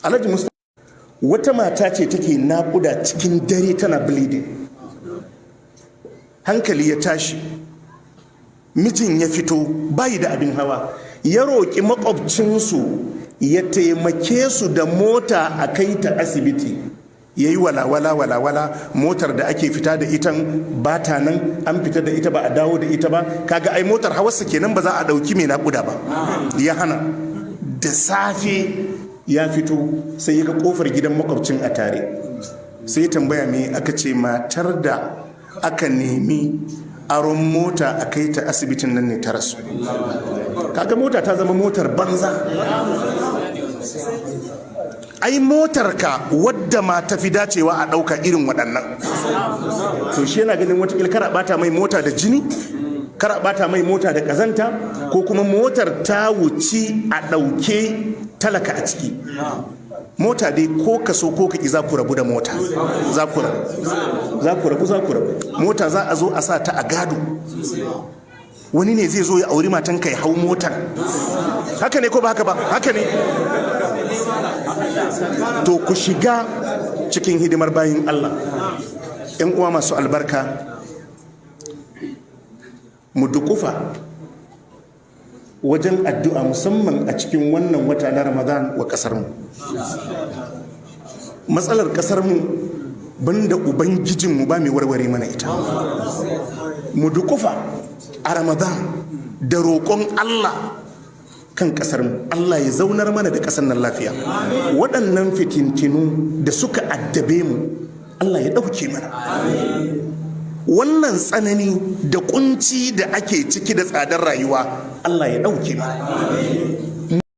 Alhaji Musta, wata mata ce take naƙuda cikin dare, tana bleeding. Hankali ya tashi, mijin ya fito, bayi da abin hawa. Ya roƙi makwabcinsu ya taimake su da mota a kai ta asibiti. Ya yi walawala walawala, motar da ake fita da ita ba ta nan, an fita da ita ba a dawo da ita ba. Kaga ai motar hawarsa kenan, ba za a ɗauki mai naƙuda ba. Ya hana. Da safe ya fito, sai ya ga kofar gidan makwabcin a tare. Sai ya tambaya me aka ce. Matar da aka nemi aron mota a kai ta asibitin nan ne ta rasu. Kaga mota ta zama motar banza. Ai motar ka wadda ma tafi dacewa a ɗauka irin waɗannan. To shi yana ganin wata kar a bata mai mota da jini, kar a bata mai mota da ƙazanta, ko kuma motar ta wuci a ɗauke talaka a ciki. Mota dai, ko ka so ko ka ki, za ku rabu da mota. Za ku rabu, za ku rabu, za ku rabu. Mota za a zo a sa ta a gado. Wani ne zai zo ya auri matan ka ya hau motar. Haka ne ko ba haka ba? Haka ne. To ku shiga cikin hidimar bayin Allah. Yan uwa masu albarka, mu dukufa wajen addu'a, musamman a cikin wannan wata na Ramadan, wa kasarmu. Matsalar kasarmu, banda Ubangijinmu ba mai warware mana ita. Mu dukufa a Ramadan da roƙon Allah kan kasarmu, Allah ya zaunar mana da ƙasar nan lafiya. Waɗannan fitintinu da suka addabe mu, Allah ya ɗauke mana. Wannan tsanani da kunci da ake ciki da tsadar rayuwa, Allah ya ɗauke mana.